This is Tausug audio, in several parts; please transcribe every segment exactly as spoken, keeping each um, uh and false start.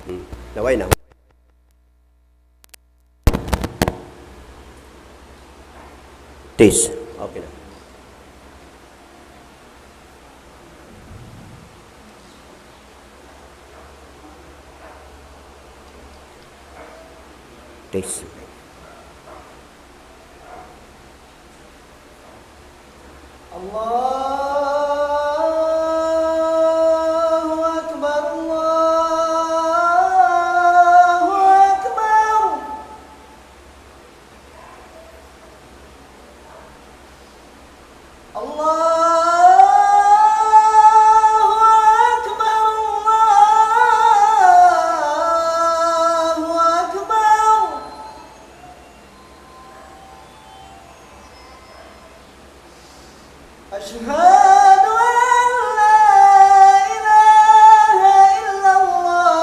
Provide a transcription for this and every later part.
Hmm. Naway na. Test. Okay na. Test. الله أكبر، الله أكبر. الله أكبر، الله أكبر. أشهد أن لا إله إلا الله.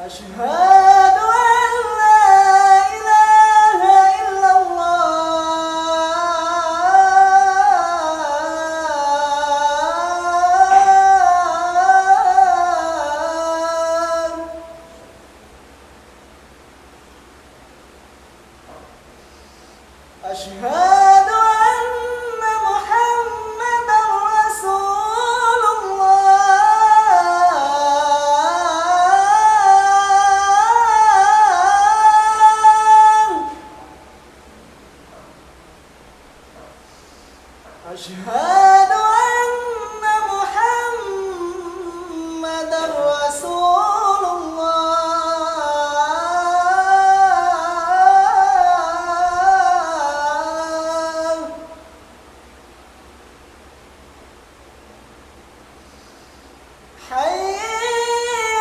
أشهد أن لا إله إلا الله. أشهد أن محمدا رسول الله. أشهد أن محمدا رسول الله. حي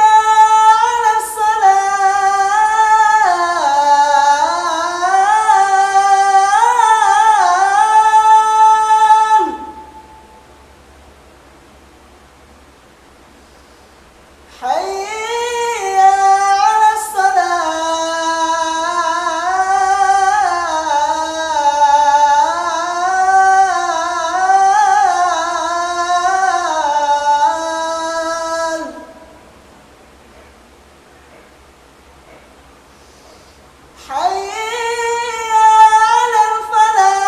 على الصلاة. حي على الصلاة. حي على الفلاح.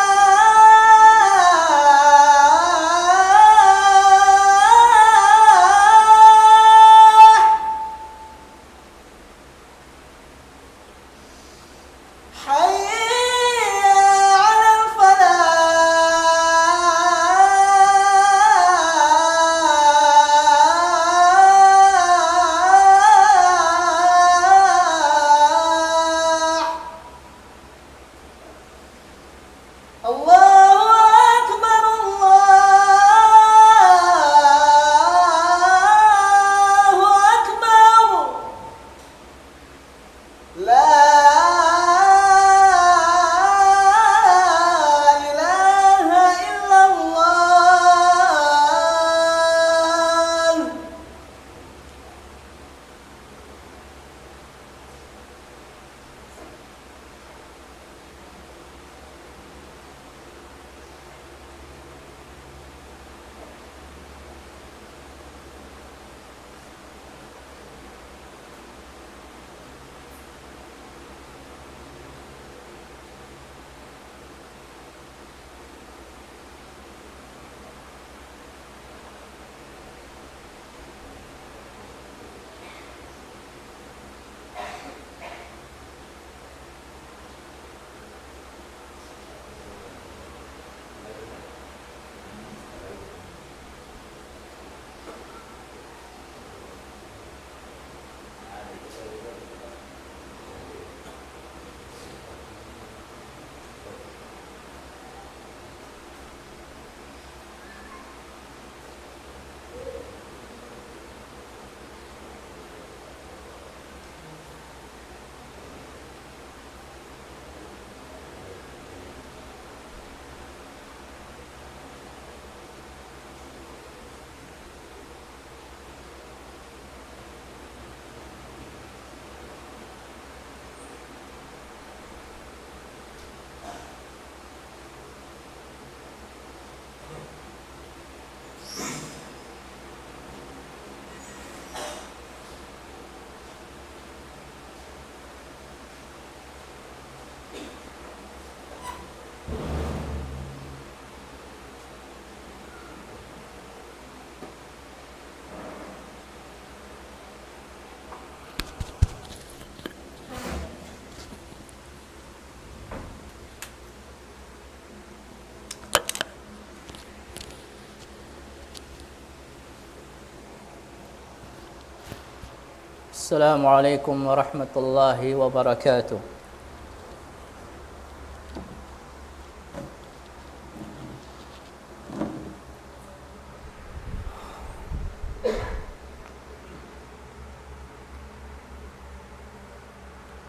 السلام عليكم ورحمة الله وبركاته.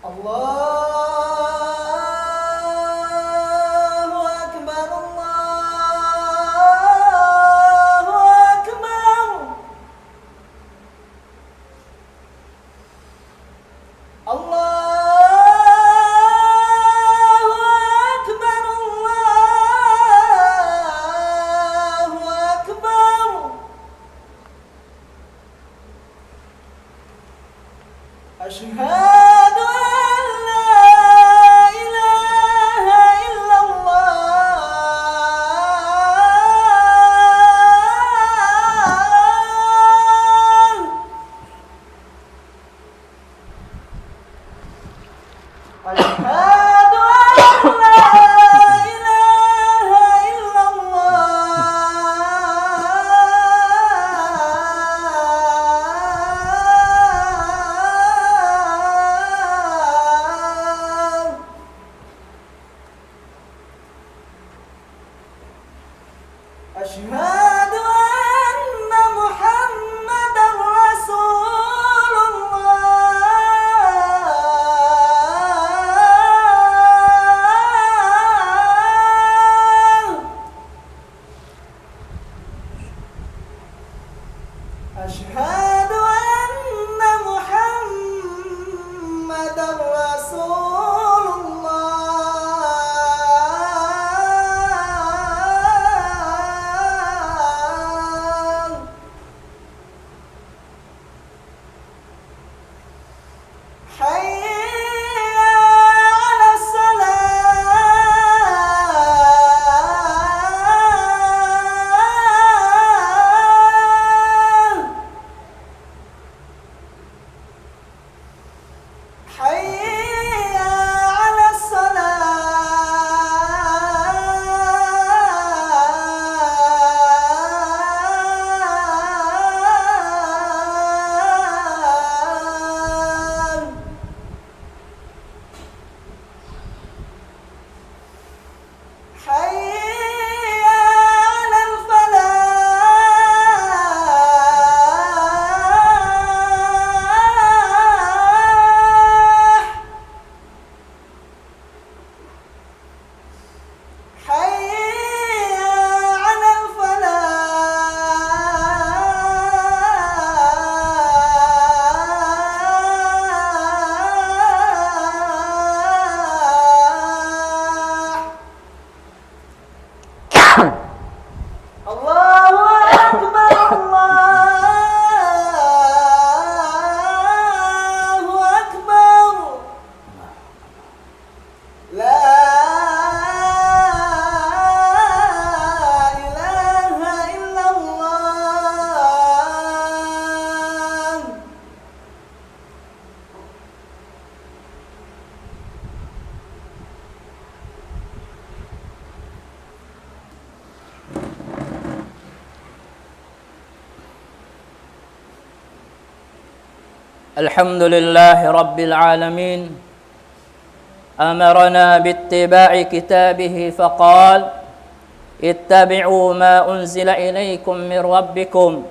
الله أكبر، الله أكبر. الله أكبر، الله أكبر. أشهد أن لا إله إلا الله. أشهد أن لا إله إلا الله. أشهد أن محمدا رسول الله. أشهد أن محمدا رسول الله. حي على الصلاة. حي على الصلاة. حي على الفلاح. حي على الفلاح. الله أكبر، الله أكبر. لا إله إلا الله. الحمد لله رب العالمين. أمرنا باتباع كتابه فقال: اتبعوا ما أنزل إليكم من ربكم.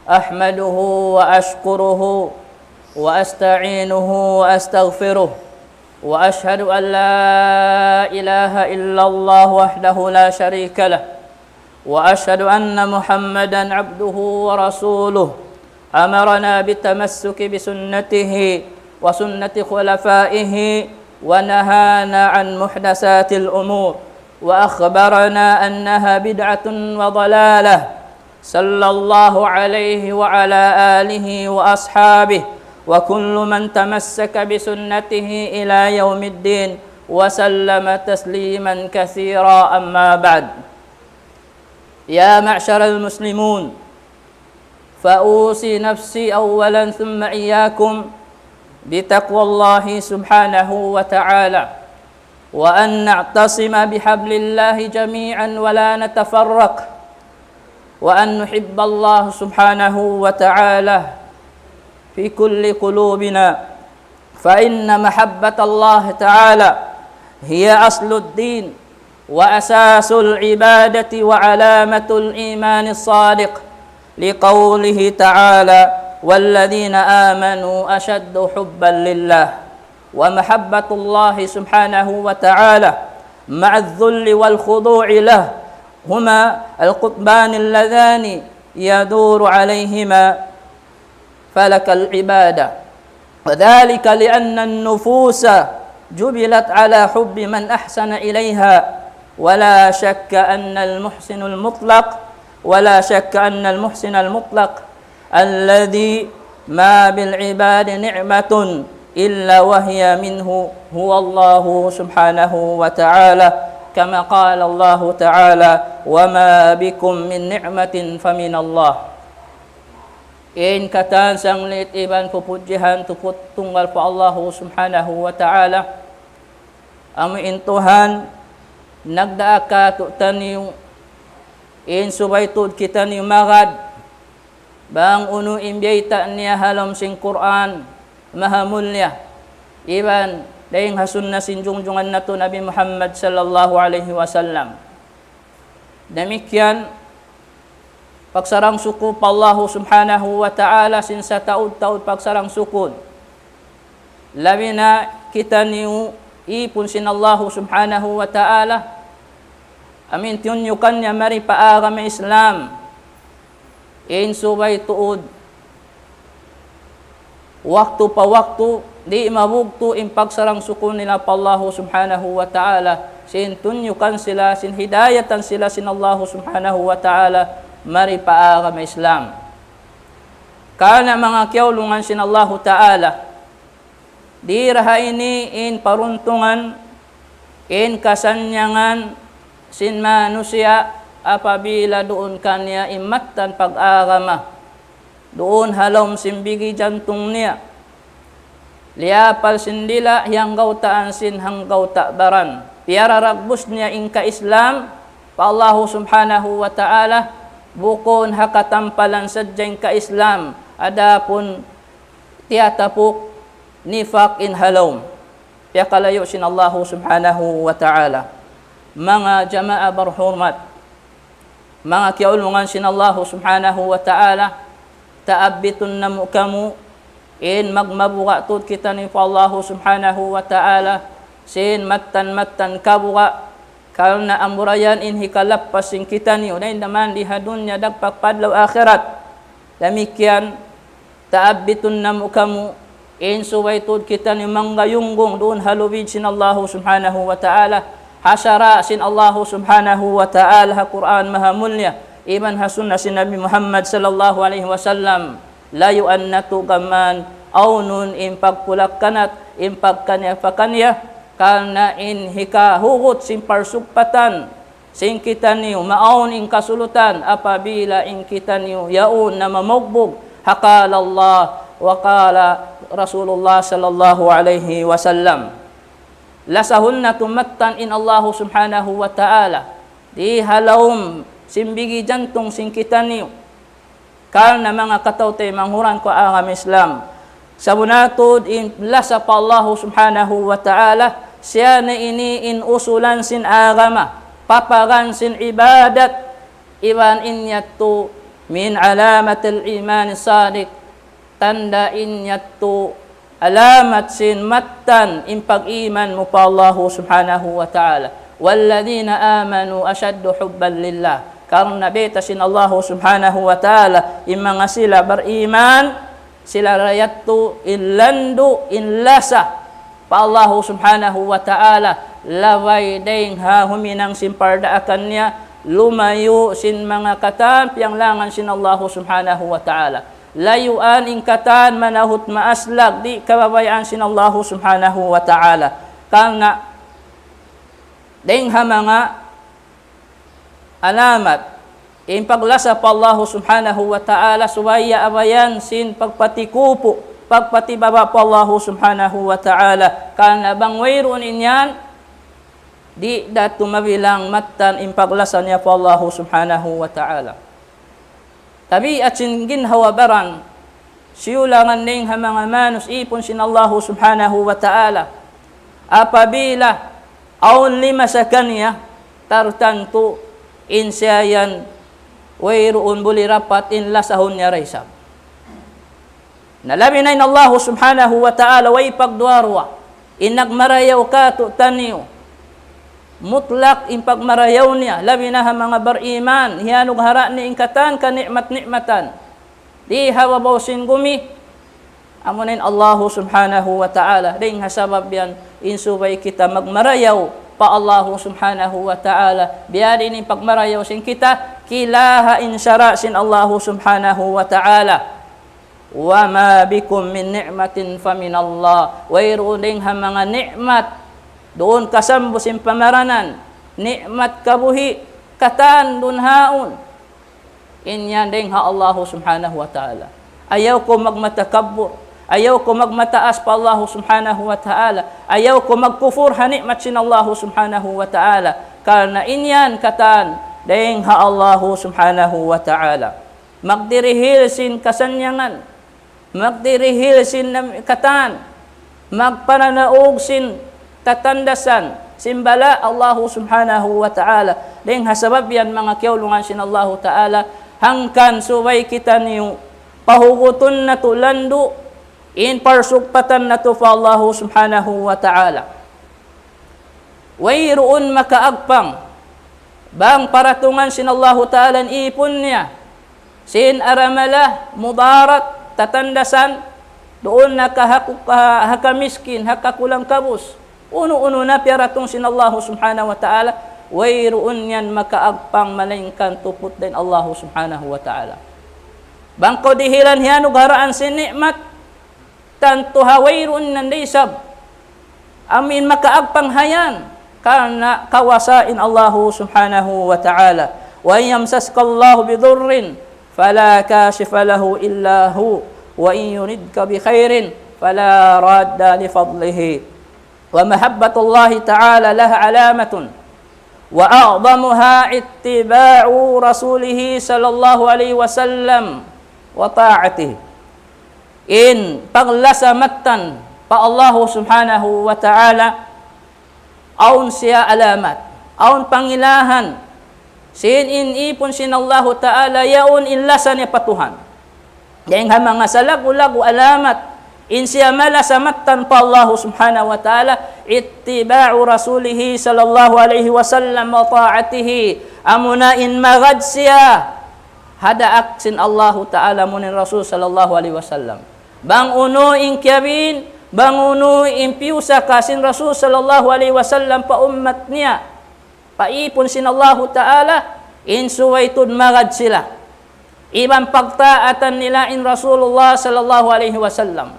أحمده وأشكره وأستعينه وأستغفره، وأشهد أن لا إله إلا الله وحده لا شريك له، وأشهد أن محمدا عبده ورسوله. أمرنا بالتمسك بسنته وسنة خلفائه، ونهانا عن محدثات الأمور، وأخبرنا أنها بدعة وضلالة. صلى الله عليه وعلى آله وأصحابه وكل من تمسك بسنته إلى يوم الدين، وسلم تسليما كثيرا. أما بعد، يا معشر المسلمون، فأوصي نفسي أولا ثم إياكم بتقوى الله سبحانه وتعالى، وأن نعتصم بحبل الله جميعا ولا نتفرق، وأن نحب الله سبحانه وتعالى في كل قلوبنا، فإن محبة الله تعالى هي أصل الدين وأساس العبادة وعلامة الإيمان الصادق، لقوله تعالى: والذين آمنوا أشد حبا لله. ومحبة الله سبحانه وتعالى مع الذل والخضوع له هما القطبان اللذان يدور عليهما فلك العبادة، وذلك لأن النفوس جبلت على حب من أحسن إليها، ولا شك أن المحسن المطلق، ولا شك أن المحسن المطلق الذي ما بالعباد نعمة إلا وهي منه هو الله سبحانه وتعالى، كما قال الله تعالى: وما بكم من نعمة فمن الله. In katan sanglit iban pupudjihan tuput tunggal pa Allahu Subhanahu wa Ta'ala. Amu in Tuhan nagdaak kātu'niyu, in subay tuud kitaniyu magad bang unu in biyayta' niya ha lawm sin Qur'an mahamulliya, iban dayng ha sunna sin jungjungan natu' Nabi Muhammad sallallahu alayhi wasallam. Damikkiyan, pagsarang-sukul pa Allahu Subhanahu wa Ta'ala sin sataud-taud pagsarang-sukul. Labi na kitaniyu īpun sin Allahu Subhanahu wa Ta'ala, amu in tiyunyukan niya mari pa agama Islam. In subay tuud, waktu pa waktu, di' mabugtu' in pagsarang-sukul nila pa Allahu Subhanahu wa Ta'ala, sin tunyukan sila, sin hidayatan sila sin Allahu Subhanahu wa Ta'ala, mari pa agama Islam. Karna' manga kiyaulungan sin Allahu Ta'ala, di' da ha ini in paruntungan, in kasannyangan sin manusiya' apabila duun kaniya in mattan pag-agama. Duun ha lawm sin bigi jantung niya. Liyapal sin dila' hiyanggawtaan sin hanggawta' baran. Piyararagbus niya in ka-Islam pa Allahu Subhanahu wa Ta'ala, bukun ha katampalan sadja in ka-Islam. Adapun tiyatapuk nifak in ha lawm. Piyakalayu' sin Allahu Subhanahu wa Ta'ala. Manga jamaa barhurmat, manga kiyaulungan sin Allahu Subhanahu wa Ta'ala, taabbitun namu' kamu, in magmabuga' tuud kitaniyu pa Allahu Subhanahu wa Ta'ala, sin mattan-mattan kabuga', karna' amura yan in hikalappas sin kitaniyu, dayn daman di ha dunya dagpak pa adlaw akhirat. Damikkiyan, taabbitun namu' kamu, in subay tuud kitaniyu manggayunggung duun ha lubid sin Allahu Subhanahu wa Ta'ala, ha sara' sin Allahu Subhanahu wa Ta'ala, ha Qur'an mahamulliya, iban ha sunna sin Nabi Muhammad sallallahu alayhi wasallam. Layuan natu' gam mayan awnun in pagpulak-kanat, in pagkaniya-pakaniya, karna' in hikahugut sin parsugpatan sin kitaniyu, maawn in kasulutan apabila in kitaniyu yaun na mamugbug ha qala Allah wa qala Rasulullah sallallahu alayhi wasallam. Lasahun natu' mattan in Allahu Subhanahu wa Ta'ala di ha lawm sin bigi jantung sin kitaniyu. Karna' manga kataw-taymanghuran ku agama Islam, sabunnal tuud in lasa pa Allahu Subhanahu wa Ta'ala, siya na ini in usulan sin agama, paparan sin ibadat, iban in yadtu من علامات الإيمان الصادق, tanda' in yadtu alamat sin mattan in pag-iman mu pa Allahu Subhanahu wa Ta'ala. والذين آمنوا أشد حبا لله. Karna' bayta' sin Allahu Subhanahu wa Ta'ala, in manga sila bariman, sila ra yadtu in landu', in lasa pa Allahu Subhanahu wa Ta'ala, labay dayng ha huminang sin pardaakan niya, lumayu' sin manga katan piyanglangan sin Allahu Subhanahu wa Ta'ala. Layuan in katan manahut maaslag, di' kababayaan sin Allahu Subhanahu wa Ta'ala. Karna' dayng ha manga alamat in paglasa pa Allahu Subhanahu wa Ta'ala, subay abayan sin pagpatikupu', pagpatibaba pa Allahu Subhanahu wa Ta'ala. Karna' bang wayruun in yan, di' da tuud mabilang mattan in paglasa niya pa Allahu Subhanahu wa Ta'ala. Tabiat sin ginhawa-baran, siyulangan dayn ha manga mānusiya' īpun sin Allahu Subhanahu wa Ta'ala. Apabila awn lima sa kaniya, tartantu in siya yan wayruun buli dapat in lasahun niya da isab. Na labi na in Allahu Subhanahu wa Ta'ala way pagduwa-ruwa, in nagmarayaw kātu'niyu, mutlak in pagmarayaw niya, labi na ha manga bariman, hiyanughara' niya in katan kani'mat-ni'matan di ha babaw sin gumi, amuna in Allahu Subhanahu wa Ta'ala. Dayn ha sabab yan, in subay kita magmarayaw pa Allahu Subhanahu wa Ta'ala. Biya' diin in pagmarayaw sin kita, kilaha in sara' sin Allahu Subhanahu wa Ta'ala. وما بكم من نعمة فمن الله. Wayruun dayn ha manga ni'mat, duun kasambu sin pamaranan, ni'mat kabuhi', katan duun haun. In yan dayn ha Allahu Subhanahu wa Ta'ala. Ayaw kaw magmatakabbur. Ayaw kaw magmataas pa Allahu Subhanahu wa Ta'ala. Ayaw kaw magkupur ha ni'mat sin Allahu Subhanahu wa Ta'ala. Karna' in yan katan dayn ha Allahu Subhanahu wa Ta'ala. Magdirihil sin kasannyangan. Magdirihil sin nam-, katan. Magpananaug sin katandasan, sin bala' Allahu Subhanahu wa Ta'ala. Dayn ha sabab yan manga kiyaulungan sin Allahu Ta'ala, hangkan subay kitaniyu pahugutun natu' landu' in parsugpatan natu' pa Allahu Subhanahu wa Ta'ala. Wayruun makaagpang bang paratungan sin Allahu Ta'ala in īpun niya sin aramala, mudarat, tatandasan, duun na ka ha ku-, ha, ha kamiskin, ha kakulang-kabus, unu-unu na piyaratung sin Allahu Subhanahu wa Ta'ala, wayruun yan makaagpang malaingkan tuput dayn Allahu Subhanahu wa Ta'ala. Bang kaw dihilan hiyanugharaan sin ni'mat, tantu ha wayruun nan da isab amu in makaagpang ha yan, karna' kawasa in Allahu Subhanahu wa Ta'ala. وإن يمسسك الله بضر فلا كاشف له إلا هو وإن يردك بخير فلا راد لفضله. ومحبة الله تعالى لها علامة وأعظمها اتباع رسوله صلى الله عليه وسلم وطاعته. In paglasa mattan pa Allahu Subhanahu wa Ta'ala, awn siya alamat, awn pangilahan, sin in īpun sin Allahu Ta'ala, yaun in lasa niya pa Tuhan. Dayn ha manga salaggu'-laggu' alamat, in siya malasa mattan pa Allahu Subhanahu wa Ta'ala, اتباع رسوله صلى الله عليه وسلم وطاعته. Amuna in magad siya ha daak sin Allahu Ta'ala amu in Rasul sallallahu alayhi wasallam. Bang unu in kiyabin, bang unu in piyusaka sin Rasul sallallahu alayhi wasallam pa ummat niya, pa īpun sin Allahu Ta'ala, in subay tuud magad sila. Iban pagtaatan nila in Rasulullah sallallahu alayhi wasallam.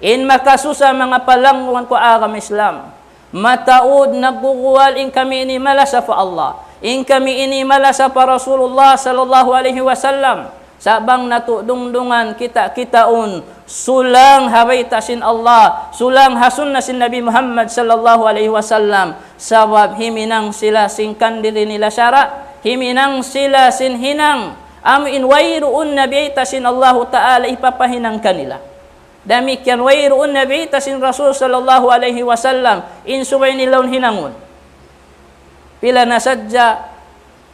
In makasusa manga palanggungan ku agama Islam. Mataud nagguguwal in kami ini malasa pa Allah. In kami ini malasa pa Rasulullah sallallahu alayhi wasallam. Sa' bang natu' dungdungan kita, kitaun, sulang ha bayta' sin Allah, sulang ha sunna sin Nabi Muhammad sallallahu alayhi wasallam. Sabab himinang sila sin kandiri nila sara', himinang sila sin hinang amu in wayruun na bayta' sin Allahu Ta'ala hipapahinang kanila. Damikkiyan wayruun na bayta' sin Rasul sallallahu alayhi wasallam, in subay nila yaun hinangun. Pila na sadja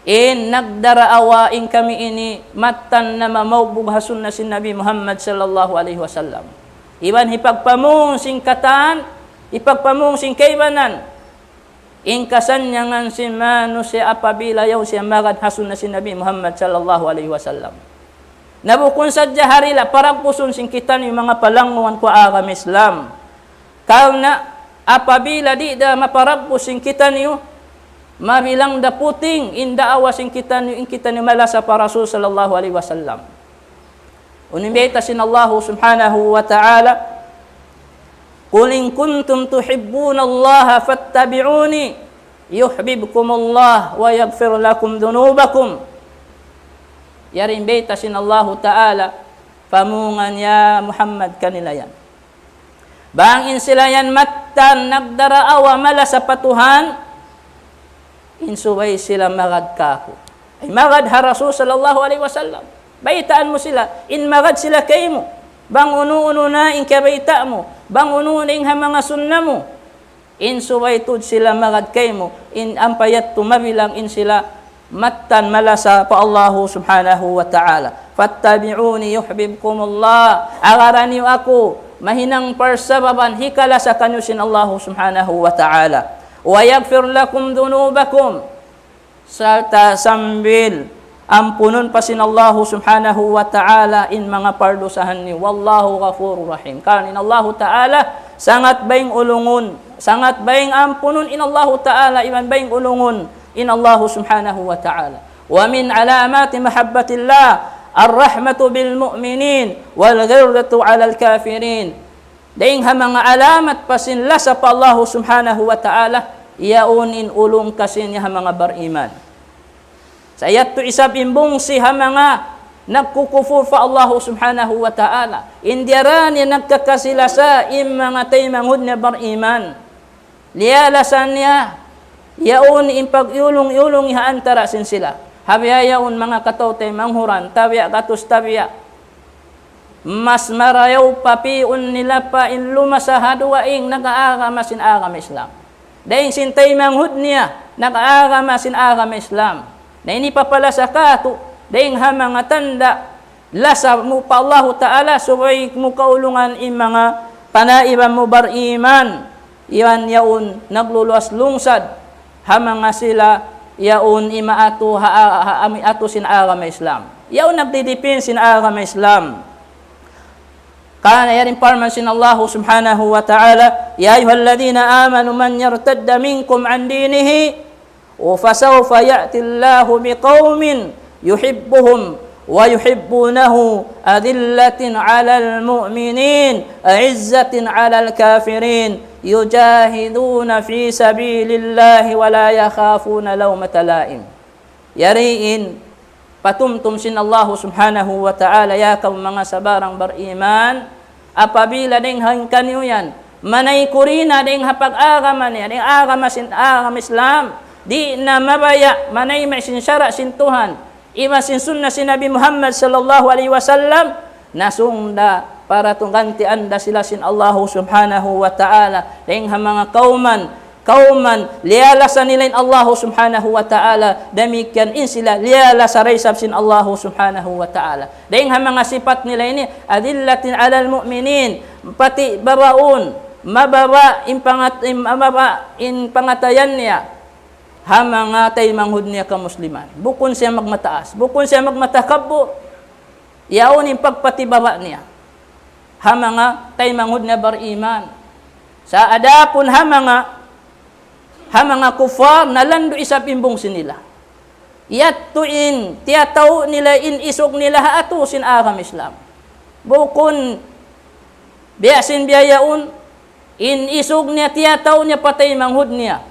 in nagdaraawa in kami ini mattan na mamaugbug ha sunna sin Nabi Muhammad sallallahu alayhi wasallam. Iban hipagpamung sin katan, hipagpamung sin kaibanan in kasannyangan sin manusiya' apabila yaun siya magad ha sunna sin Nabi Muhammad sallallahu alayhi wasallam. Na bukun sadja ha dila paragpusun sin kitaniyu manga palanggungan ku agama Islam. Karna' apabila di' da maparagpus sin kitaniyu, mabilang da puting in daawa sin kitaniyu, in kitaniyu malasa pa Rasul sallallahu alayhi wasallam. Unu in bayta' sin Allahu Subhanahu wa Ta'ala, قل إن كنتم تحبون الله فاتبعوني يحببكم الله ويغفر لكم ذنوبكم. Yari in bayta' sin Allahu Ta'ala, pamungan ya Muhammad kanila yan. Bang in sila yan mattan nagdaraawa malasa pa Tuhan, in subay sila magad kāku'. Ay magad ha Rasul sallallahu alayhi wasallam. Baytaan mu sila, in magad sila kaymu. Bang unu-unu na in kiyabayta' mu, bang unu-unu na in ha manga sunna mu, in subay tuud sila magad kaymu, in ampa yadtu mabilang in sila mattan malasa pa Allahu Subhanahu wa Ta'ala. فاتبعوني يحببكم الله. Agara niyu aku, mahinang parsababan, hikalasa kaniyu sin Allahu Subhanahu wa Ta'ala. ويغفر لكم ذنوبكم. Sarta' sambil ampunun pa sin Allahu Subhanahu wa Ta'ala in manga pardusahan niyu. والله غفور رحيم. Karna' in Allahu Ta'ala sangat bayng ulungun, sangat bayng ampunun in Allahu Ta'ala, iban bayng ulungun in Allahu Subhanahu wa Ta'ala. ومن علامات محبة الله الرحمة بالمؤمنين والغيرة على الكافرين. Dayng ha manga alamat pa sin lasa pa Allahu Subhanahu wa Ta'ala, yaun in ulung kasi niya ha manga bariman. Sa' yadtu isab in bungsi ha manga nagkukupur pa Allahu Subhanahu wa Ta'ala. In diyara niya nagkakasi-lasa in manga taymanghud niya bariman. Liyalasan niya, yaun in pag-iulung-iulung ha antara' sin sila. Ha biya' yaun manga kataw-taymanghuran, tabiya' gatus tabiya'. Mas marayaw pa pi'un nila pa in lumasa ha dugaing nag-aagama sin agama Islam. Dayng sin taymanghud niya, nag-aagama sin agama Islam. Na ini papalasa katu', dayng ha manga tanda', lasa mu pa Allahu Ta'ala, subay mu kaulungan in manga panaiban mu bariman. Iban yaun nagluluwas lungsad ha manga sila yaun imaatu ha, ha, ha, atu sin agama Islam. Yaun nagdidipin sin agama Islam. Karna' yari in parman sin Allahu Subhanahu wa Ta'ala, يا أيها الذين آمنوا من يرتد منكم عن دينه فسوف يأتي الله بقوم يحبهم ويحبونه أذلة على المؤمنين أعزة على الكافرين يجاهدون في سبيل الله ولا يخافون لومة لائم. Yari in patumtum sin Allahu Subhanahu wa Ta'ala, ya kamu manga sabarang bariman, apabila dayng ha kaniyu yan, manaykud na dayng ha pag-agama niya, dayng agama sin, agama Islam, di' na mabaya' manayma' sin sara' sin Tuhan, iban sin sunna sin Nabi Muhammad sallallahu alayhi wasallam, na sung da para tuud gantian da sila sin Allahu Subhanahu wa Ta'ala, dayng ha manga kawman, kawman, liyalasan nila in Allahu Subhanahu wa Ta'ala, damikkiyan in sila, liyalasa da isab sin Allahu Subhanahu wa Ta'ala. Dayng ha manga sipat nila ini, أذلة على المؤمنين, pati babaun, mababa in pangat-, in, mababa in pangatayan niya, ha manga taymanghud niya kamusliman. Bukun siya magmataas, bukun siya magmatakabbur, yaun in pagpatibaba niya ha manga taymanghud niya bariman. Sa' adapun ha manga, ha manga kuffar, nalandu' isab in bungsi nila. Yadtu in tiyatau nila in isug nila ha atu sin agama Islam. Bukun biya' sin biya' yaun, in isug niya tiyatau niya pa taymanghud niya.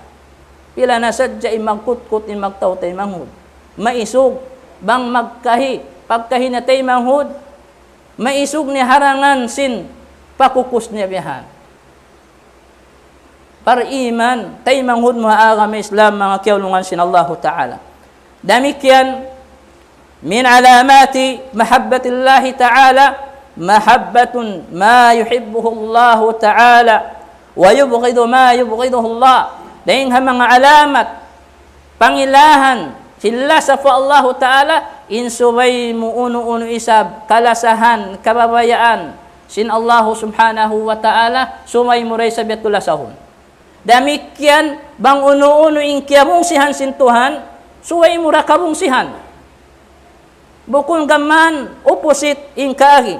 Pila na sadja in magkutkut, in magtau taymanghud. Maisug, bang magkahi, pagkahi niya taymanghud, maisug niya harangan sin pakukus niya bihan. Bariman, taymanghud mu ha agama Islam, manga kiyaulungan sin Allahu Ta'ala. Damikkiyan, من علامات محبة الله تعالى محبة ما يحبه الله تعالى ويبغض ما يبغضه الله. Dayng ha manga alamat, pangilahan, sin lasa pa Allahu Ta'ala, in subay mu unu-unu isab, kalasahan, kababayaan, sin Allahu Subhanahu wa Ta'ala, subay mu da isab yadtu lasahun. Damikkiyan, bang unu-unu in kiyabungsihan sin Tuhan, subay mu da kabungsihan. Bukun gām opposite in kaagi.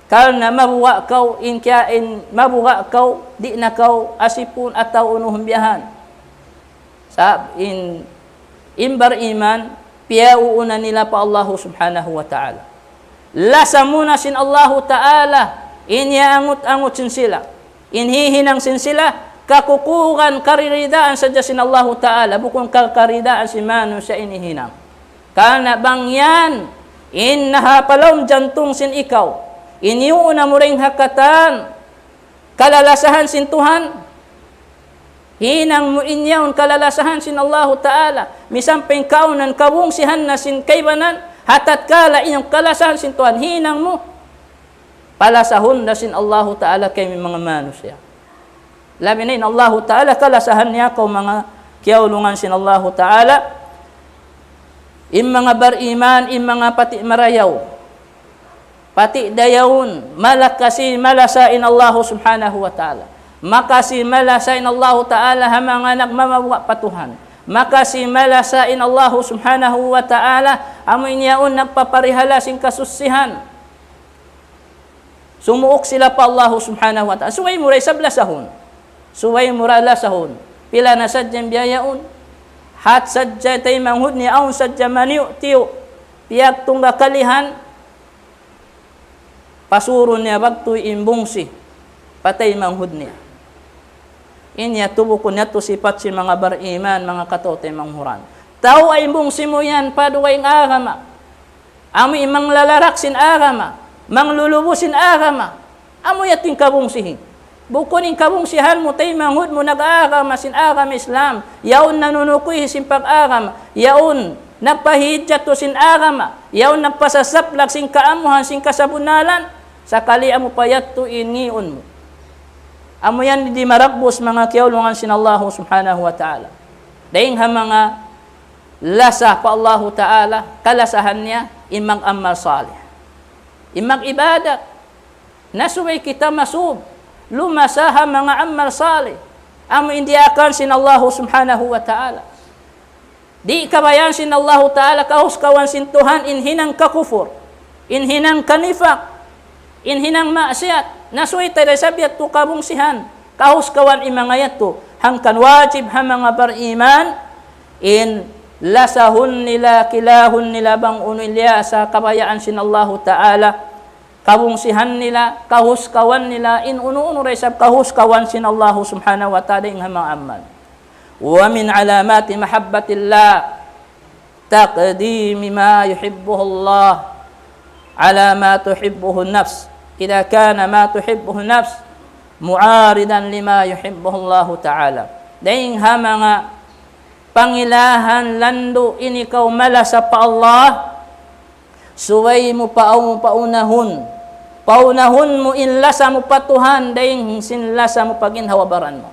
Karna' mabuga' kaw, in kiya-, in mabuga' kaw, di' na kaw asipun atawa unu-unu biyahan. Sabab in, in bariman, piyauuna nila pa Allahu Subhanahu wa Ta'ala. Lasa muna sin Allahu Ta'ala, in iyaangut-angut sin sila. In hihinang sin sila, kakukugan, kariridaan sadja sin Allahu Ta'ala, bukun ka-, karidaan sin manusiya' in hihinang. Karna' bang yan, in naha pa lawm jantung sin ikaw, in iyuuna mu dayng ha katan, kalalasahan sin Tuhan, hinang mu in yaun kalalasahan sin Allahu Ta'ala, misan pa in kaawnan kabungsihan na sin kaibanan, ha tatkala in kalasahan sin Tuhan, hinang mu, Kalasahun da sin Allahu Ta'ala kaymu manga manusiya'. Labi na in Allahu Ta'ala kalasahan niya kaw manga kiyaulungan sin Allahu Ta'ala. In manga bariman, in manga pati' marayaw, pati' dayawun, malakasi malasa in Allahu Subhanahu wa Ta'ala. Makasi malasa in Allahu Ta'ala ha manga nagmamabuga' pa Tuhan. Makasi malasa in Allahu Subhanahu wa Ta'ala, amu in yaun nagpaparihala sin kasusihan. Sumuuk sila pa Allahu Subhanahu wa Ta'ala. Subay mu da isab lasahun. Subay mu da lasahun. Pila na sadja in biya' yaun. Hat sadja taymanghud niya, awn sadja maniyu'-tiyu'. Piyagtungga kalihan. Pasurun niya bagtu in bungsi pa taymanghud niya. In yadtu bukun yadtu sipat sin manga bariman, manga kataw-taymanghuran. Tau, in bungsi mu yan pa dugaing agama. Amu in manglalarak sin agama, manglulubu sin agama. Amu yadtu in kabungsihi. Bukun in kabungsihan mu, taymanghud mu nag-agama sin agama Islam. Yaun nanunukuy sin pag-agama. Yaun nagpahijatu sin agama. Yaun nagpasasaplag sin kaamuhan, sin kasabunnalan. Sakali amu pa yadtu in ngiun mu. Amu yan di' maragbus manga kiyaulungan sin Allahu Subhanahu wa Ta'ala. Dayng ha manga lasa pa Allahu Ta'ala, kalasahan niya, in mag-amal salih. In mag-ibadat. Na subay kita masub, lumasa ha manga amal salih. Amu in diyaakan sin Allahu Subhanahu wa Ta'ala. Di' kabayaan sin Allahu Ta'ala kahuskawan sin Tuhan in hinang kakufur, in hinang kanifak, in hinang maksiat. Na subay ta da isab yadtu kabungsihan, kahuskawan in manga yadtu. Hangkan wajib ha manga bariman, in lasahun nila, kilahun nila bang unu in lasa kabayaan sin Allahu Ta'ala. Kabungsihan nila, kahuskawan nila, in unu-unu da isab kahuskawan sin Allahu Subhanahu wa Ta'ala in ha manga amal. ومن علامات محبة الله تقديم ما يحبه الله على ما تحبه النفس، إذا كان ما تحبه النفس معارضا لما يحبه الله تعالى. Dayng ha manga pangilahan landu' in ikaw malasa pa Allah, subay mu pa-, paunahun. Paunahun mu in lasa mu pa Tuhan, dayng sin lasa mu pa ginhawa-baran mu.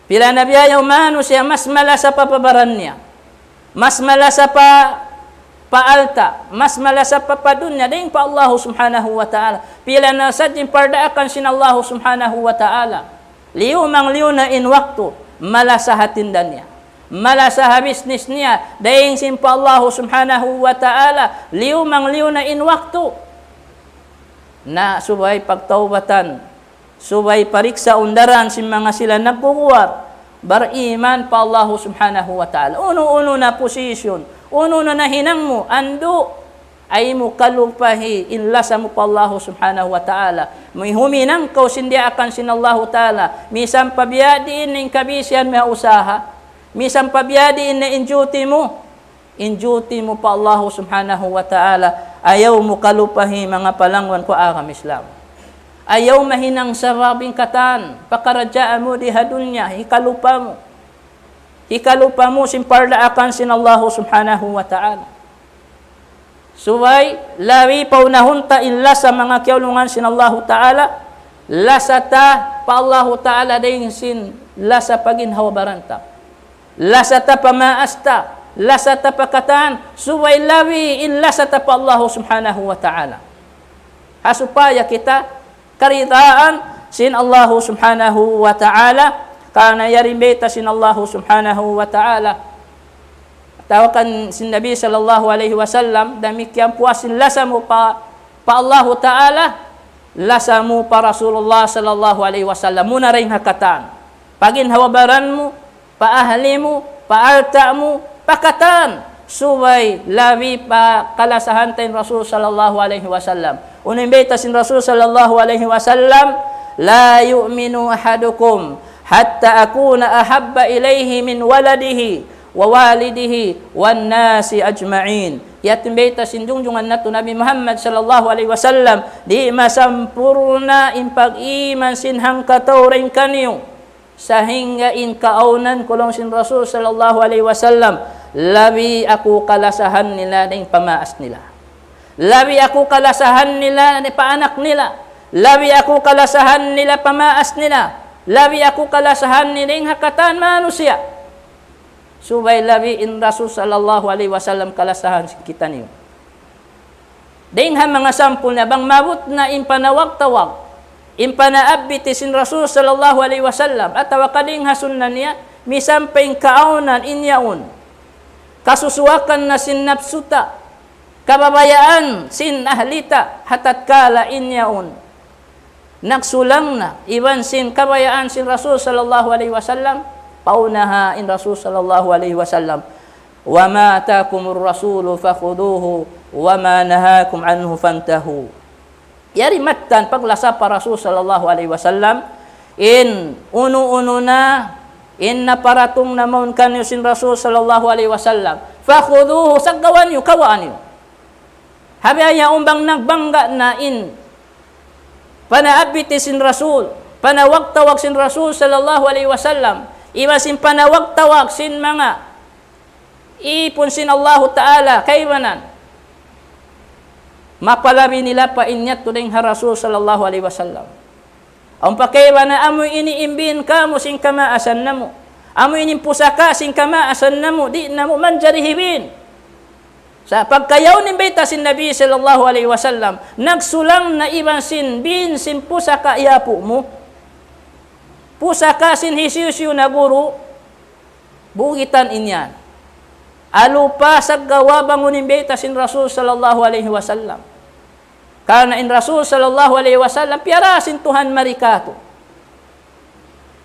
Pila na biya' yaun manusiya' mas malasa pa, pa baran niya. Mas malasa pa, pa alta'. Mas malasa pa, pa dunya. Dayng pa Allahu Subhanahu wa Ta'ala. Pila na sadja in pardaakan sin Allahu Subhanahu wa Ta'ala. Liyumang-liyu na in waktu, malasa ha tinda niya. Malasa ha business niya, dayng sin pa Allahu Subhanahu wa Ta'ala, liyumang-liyu na in waktu. Na subay pagtaubatan, subay pariksaun daran sin manga sila nagguguwar, bariman pa Allahu Subhanahu wa Ta'ala. Unu-unu na position, unu-unu na hinang mu, andu', ayaw mu kalupahi in lasa mu pa Allahu Subhanahu wa Ta'ala. Mu huminang kaw sin diyaakan sin Allahu Ta'ala. Misan pa biya' diin in kabisihan mu ha usaha. Misan pa biya' diin na in duty mu. In duty mu pa Allahu Subhanahu wa Ta'ala. Ayaw mu kalupahi manga palangwan ku agama Islam. Ayaw mahinang sabab in katan. Pakaradjaan mu di ha dunya. Hikalupa mu. Hikalupa mu sin pardaakan sin Allahu Subhanahu wa Ta'ala. Subay, labi paunahun ta in lasa manga kiyaulungan sin Allahu Ta'ala, lasa ta pa Allahu Ta'ala dayng sin lasa pa ginhawa-baran ta. Lasa ta pa maas ta, lasa ta pa katan, subay labi in lasa ta pa Allahu Subhanahu wa Ta'ala. Ha supaya kita karidaan sin Allahu Subhanahu wa Ta'ala, karna' yari in bayta' sin Allahu Subhanahu wa Ta'ala. Atawa kan sin Nabi sallallahu alayhi wasallam, damikkiyan puas sin lasa mu pa, pa Allahu Ta'ala, lasa mu pa Rasulullah sallallahu alayhi wasallam, muna dayng ha katan. Pa ginhawa-baran mu, pa ahli mu, pa alta' mu, pa katan, subay labi pa kalasahan ta in Rasul sallallahu alayhi wasallam. Unu in bayta' sin Rasul sallallahu alayhi wasallam, لا يؤمن أحدكم حتى أكون أحب إليه من ولده ووالده والناس أجمعين. Yadtu in bayta' sin junjungan natu' Nabi Muhammad sallallahu alayhi wasallam, di' masampurna' in pag-iman sin hangkatau dayng kaniyu. Sahingga in kaawnan ku laung sin Rasul sallallahu alayhi wasallam, labi aku kalasahan nila dayng pa maas nila. Labi aku kalasahan nila pa anak nila. Labi aku kalasahan nila pa maas nila. Labi aku kalasahan nila dayn ha katan manusiya'. Subay labi in Rasul sallallahu alayhi wasallam kalasahan sin kitaniyu. Dayn ha manga sampul niya bang maabut na in panawag-tawag, in panaabiti sin Rasul sallallahu alayhi wasallam, atawa ka dayn ha sunna niya, misan pa in kaawnan in yaun. Kasusuwakan na sin napsu ta, kababayaan sin ahli ta, ha tatkala in yaun nagsulang na iban sin kabayaan sin Rasul sallallahu alayhi wasallam, pauna ha in Rasul sallallahu alayhi wasallam, وما آتاكم الرسول فخذوه وما نهاكم عنه فانتهوا. Yari mattan paglasa pa Rasul sallallahu alayhi wasallam, in unu-unu na, in naparatung na mawn kaniyu sin Rasul sallallahu alayhi wasallam, فخذوه, saggawa niyu, kawaa niyu. Ha bihaun bang nagbangga na in panaabiti sin Rasul, panawag-tawag sin Rasul sallallahu alayhi wasallam, iban sin panawag-tawag sin manga ipun sin Allahu Ta'ala, kaibanan. Mapalabi nila pa in yadtu dayn ha Rasul sallallahu alayhi wasallam. Awn pa kaibanan, amu ini in biin kamu sin kamaasan namu'. Amu ini in pusaka sin kamaasan namu', di' namu' manjari hibin. Sa' pagka yaun in bayta' sin Nabi sallallahu alayhi wasallam, nagsulang na iban sin biin sin pusaka yapu' mu, pusaka sin hisiyu-siyu na guru, bugitan in yan. Alupa saggawa bang unu in bayta' sin Rasul sallallahu alayhi wasallam. Karna' in Rasul sallallahu alayhi wasallam piyara sin Tuhan mari katu'.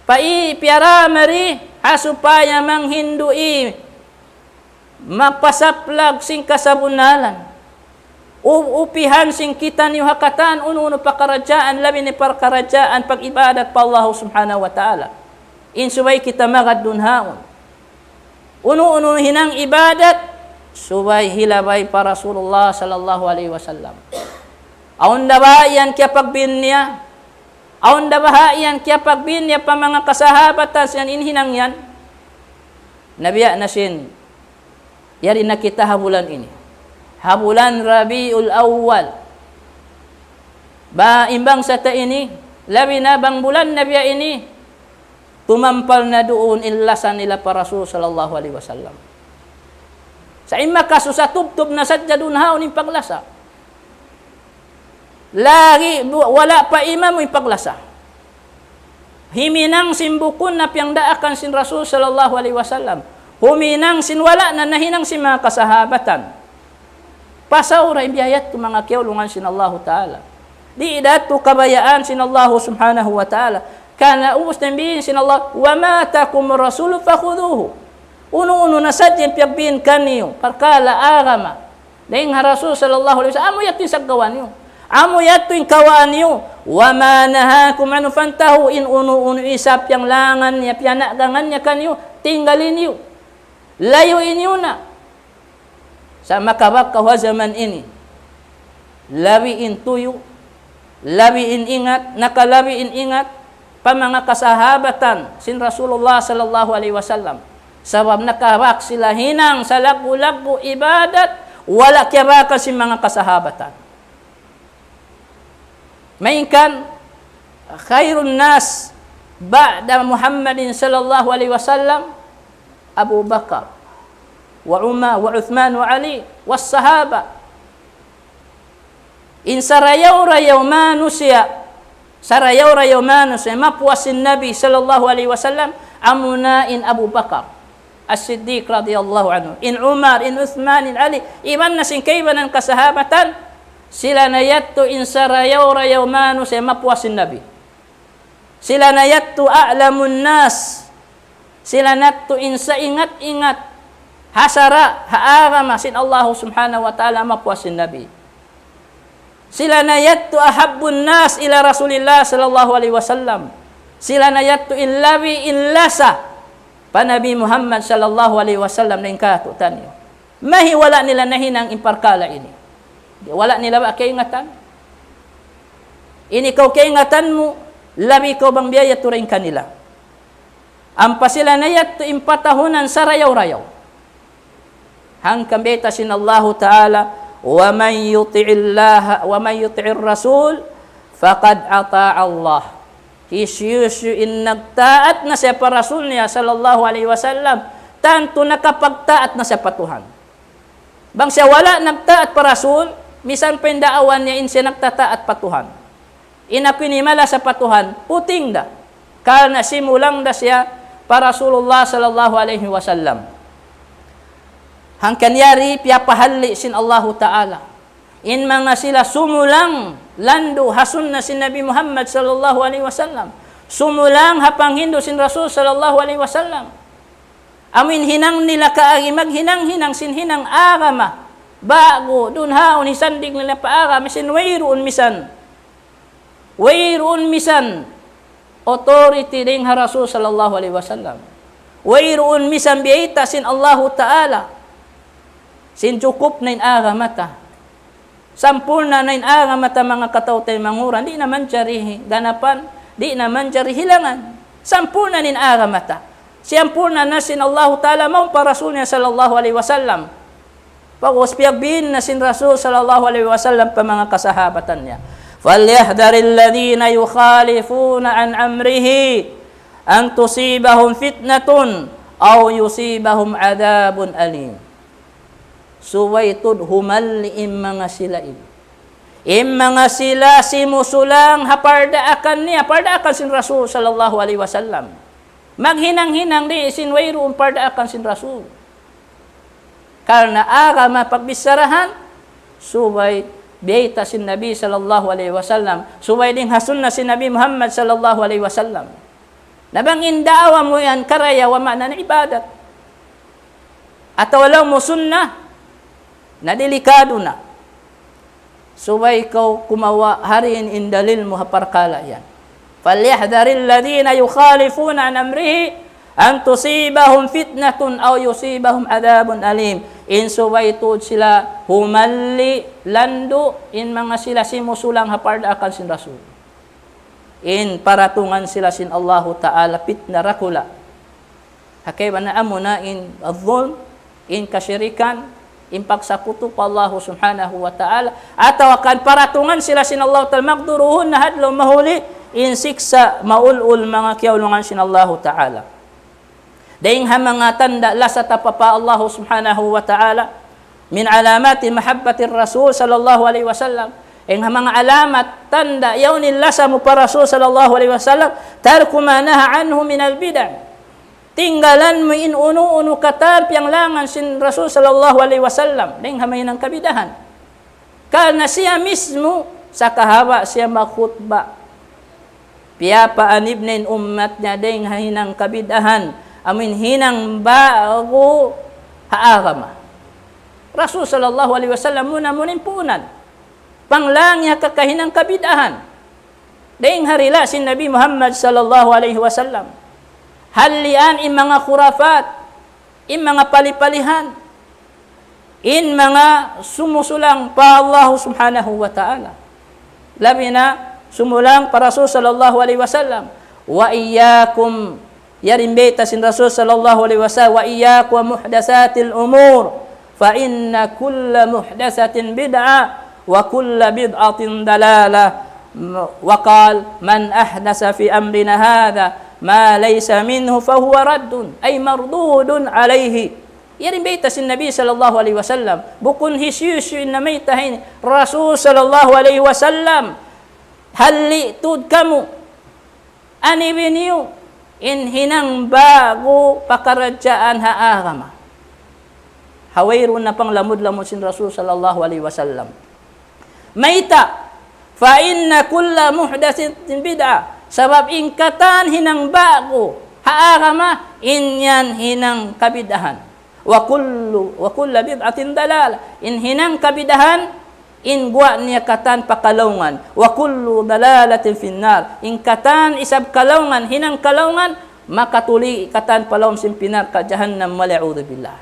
Pa i piyara mari ha supaya manghindu' i mapasaplag sin kasabunnalan. U-, upihan sin kitaniyu ha katan unu-unu pakaradjaan, labi na in pakaradjaan pag-ibadat pa Allah subhanahu wa ta'ala. In subay kita magad duun haun. Unu-unu hinang ibadat, subay hilabay pa Rasulullah sallallahu alayhi wasallam. Awn da ba yan kiyapagbin niya? Awn da ba yan kiyapagbin niya pa manga kasahabatan siya in hinang yan? Nabiya' na sin, yari na kita ha bulan ini. Ha bulan Rabiul Awwal. Ba, in bangsa ta ini, labi na bang bulan na biya' ini, tumampal na duun in lasa nila pa Rasul sallallahu alayhi wasallam. Sa' in makasusa tubtub na sadja duun haun in paglasa. Lagi' bu-, wala' pa imamu in paglasa. Himinang sin bukun na piyagdaakan sin Rasul sallallahu alayhi wasallam. Huminang sin wala' na nahinang sin manga kasahabatan. Pasawra in biya' yadtu manga kiyaulungan sin Allahu Ta'ala. Di' da yadtu kabayaan sin Allahu subhanahu wa ta'ala. Karna' ubus na in biin sin Allah, وما آتاكم الرسول فخذوه. Unu-unu na sadja in piyagbin kaniyu, parkala' agama. Dayn ha Rasul sallallahu alayhi wasallam, amu yadtu in saggawa niyu. Amu yadtu in kawaa niyu. وما نهاكم عنه فانتهوا, in unu-unu isab piyanglangan niya, piyanagangan niya kaniyu, tinggali niyu. Layui niyu na. Sa' makabak kaw ha jaman ini. Labi in tuyu', labi in ingat, nakalabi in ingat, pa manga kasahabatan sin Rasulullah sallallahu alayhi wasallam. Sabab nakabak sila hinang salaggu'-laggu' ibadat, wala' kiyabakan sin manga kasahabatan. Malayngkan, خير الناس بعد محمد صلى الله عليه وسلم أبو بكر وعمر وعثمان وعلي والصحابة. In sarayaw-rayaw manusiya', sarayaw-rayaw manusiya', mapuas sin Nabi sallallahu alayhi wasallam, amuna in Abu Bakar As-Siddiq radiyallahu anhu, in Umar, in Uthman, in Ali, iban na sin kaibanan kasahabatan, sila na yadtu in sarayaw-rayaw manusiya' mapuas sin Nabi. Sila na yadtu أعلم الناس. Sila na yadtu in saingat-ingat ha sara', ha agama sin Allahu subhanahu wa ta'ala mapuas sin Nabi. Sila na yadtu أحب الناس إلى رسول الله صلى الله عليه وسلم. Sila na yadtu in labi in lasa pa Nabi Muhammad sallallahu alayhi wasallam dayn kātu'niyu. Mahi wala' nila nahinang in parkala' ini. Wala' nila ba kaingatan? Ini kaw kaingatan mu, labi kaw bang biya' yadtu dayn kanila. Ampa sila na yadtu in patahunan sarayaw-rayaw. Hangkan bayta' sin Allahu Ta'ala, ومن يطع الله، ومن يطع الرسول فقد أطاع الله. Hisiyu-siyu in nagtaat na siya pa Rasul niya sallallahu alayhi wasallam, tantu nakapagtaat na siya pa Tuhan. Bang siya wala' nagtaat pa Rasul, misan pa in daawa niya in siya nagtataat pa Tuhan. In aku ini malasa pa Tuhan, puting da. Karna' simulang da siya pa Rasulullah sallallahu alayhi wasallam. Hangkan yari piyapahalli' sin Allahu Ta'ala in manga sila sumulang landu' ha sunna sin Nabi Muhammad sallallahu alayhi wasallam. Sumulang ha panghindu' sin Rasul sallallahu alayhi wasallam. Amu in hinang nila kaagi maghinang-hinang sin hinang agama. Ba'gu, duun haun hisandig nila pa agama sin wayruun misan. Wayruun misan authority dayn ha Rasul sallallahu alayhi wasallam. Wayruun misan biyayta' sin Allahu Ta'ala. Sin jukup na in agama ta. Sampurna' na in agama ta manga kataw-taymanghuran. Di' na manjari ganapan, di' na manjari hilangan. Sampurna' na in agama ta. Siyampurna' na sin Allahu Ta'ala mawn pa Rasul niya sallallahu alayhi wasallam. Pag'ubus piyagbin na sin Rasul sallallahu alayhi wasallam pa manga kasahabatan niya. فليحذر الذين يخالفون عن أمره أن تصيبهم فتنة أو يصيبهم عذاب أليم. Subay tuud humalli' in manga sila ini. In manga sila simusulang ha pardaakan niya, pardaakan sin Rasul sallallahu alayhi wasallam. Maghinang-hinang di' sin wayruun pardaakan sin Rasul. Karna' agama pagbicharahan, subay biyayta' sin Nabi sallallahu alayhi wasallam, subay dayn ha sunna sin Nabi Muhammad sallallahu alayhi wasallam. Na bang in daawa mu yan karayawan, maana na ibadat. Atawa laung mu sunna, na delikadu na. Subay kaw kumawa' ha diin in dalil mu ha parkala' yan. فليحذر الذين يخالفون عن أمره أن تصيبهم فتنة أو يصيبهم عذاب أليم. In subay tuud sila humalli' landu' in manga sila simusulang ha pardaakan sin Rasul. In paratungan sila sin Allahu Ta'ala pitna dakula'. Ha kaibanan amuna in zulm, in kashirikan, in pagsakutu pa Allahu Subhanahu wa Ta'ala, atawa kan paratungan sila sin Allahu Ta'ala, magduruhun na ha adlaw mahuli, in siksa' maul-ul manga kiyaulungan sin Allahu Ta'ala. Dayn ha manga tanda' lasa ta pa Allahu Subhanahu wa Ta'ala, من علامات محبة الرسول صلى الله عليه وسلم. Dayn ha manga alamat tanda' yaun in lasa mu pa Rasul sallallahu alayhi wasallam, ترك ما نهى عنه من البدع. Tinggalan mu in unu-unu katan piyanglangan sin Rasul sallallahu alayhi wasallam, dayn ha mahinang kabid'ahan. Karna' siya mismu, sakahaba' siya magkhutba, piyapaanib na in ummat niya dayn ha hinang kabid'ahan, amuin hinang ba'gu ha agama. Rasul sallallahu alayhi wasallam muna-muna in puunan panglangi ha kakahinang kabid'ahan. Dayn ha dila' sin Nabi Muhammad sallallahu alayhi wasallam. Hallian in manga khurafat, in manga pali-palihan, in manga sumusulang pa Allah Subhanahu wa Ta'ala. Labi na sumulang pa Rasul sallallahu alayhi wasallam. وإياكم Yari in bayta' sin Rasul sallallahu alayhi wasallam, وإياكم ومحدثات الأمور فإن كل محدثة بدعة وكل بدعة ضلالة. وقال: من أحدث في أمرنا هذا ما ليس منه فهو رد، أي مردود عليه. Yari in bayta' sin Nabi sallallahu alayhi wasallam, bukun hisiyu-siyu in namayta' ha ini, Rasul sallallahu alayhi wasallam, halli' tuud kamu. Anibin niyu in hinang ba'gu pakaradjaan ha agama. Ha wayruun na panglamud-lamud sin Rasul sallallahu alayhi wasallam. Mayta', فإن كل محدثة بدعة. Sabab in katan hinang ba'gu ha agama, in yan hinang kabid'ahan. وكل، وكل بدعة ضلالة. In hinang kabid'ahan, in guwa' niya katan pa kalaungan. وكل ضلالة في النار. In katan isab kalaungan, hinang kalaungan, makatuli katan pa lawm sin api narka' jahannam, والعياذ بالله.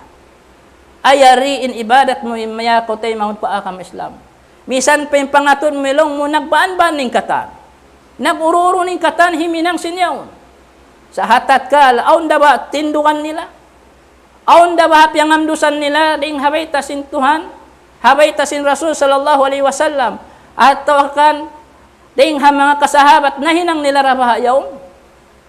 Ayari in ibadat mu in miyakaw taymanghud pa agama Islam. Misan pa in pangatud mu, laung mu, nagbaan-baan in katan. Nag-uru-uru in katan himinang sin yaun. Sa' ha tatkala, awn da ba tindugan nila? Awn da ba piyangandusan nila dayn ha bayta' sin Tuhan? ha bayta' sin Rasul sallallahu alayhi wasallam, atawa kan dayn ha manga kasahabat nahinang nila ra baha' yaun.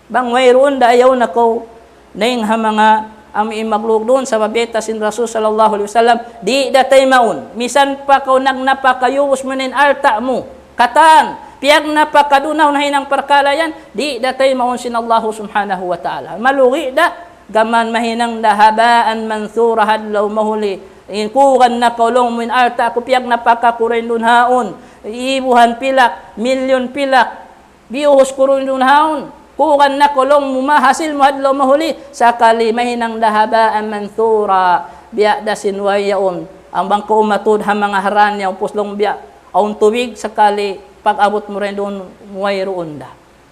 Bang wayruun da ayaw na kaw dayn ha manga amu in maglugdun, sabab bayta' sin Rasul sallallahu alayhi wasallam, di' da taymaun. Misan pa kaw nagnapaka, iyubus mu na in alta' mu. Katan, piyagnapaka duun ha nahinang parkala' yan, di' da taymaun sin Allahu subhanahu wa ta'ala. Malugi' da, gām mahinang da haba'an manthura ha adlaw mahuli. In kugan na kaw laung mu in alta' ku piyagnapaka ku dayn duun haun. Ibuhan pilak, milyon pilak. Biyuhus ku duun haun. Kugan na kaw laung mu mahasil mu ha adlaw mahuli. Sakali mahinang da haba'an manthura. Biya' da sin way yaun. Amu bang kaw umatud ha manga haran niya upus laung biya' awn tubig, sakali pag-abut mu dayn duun wayruun da.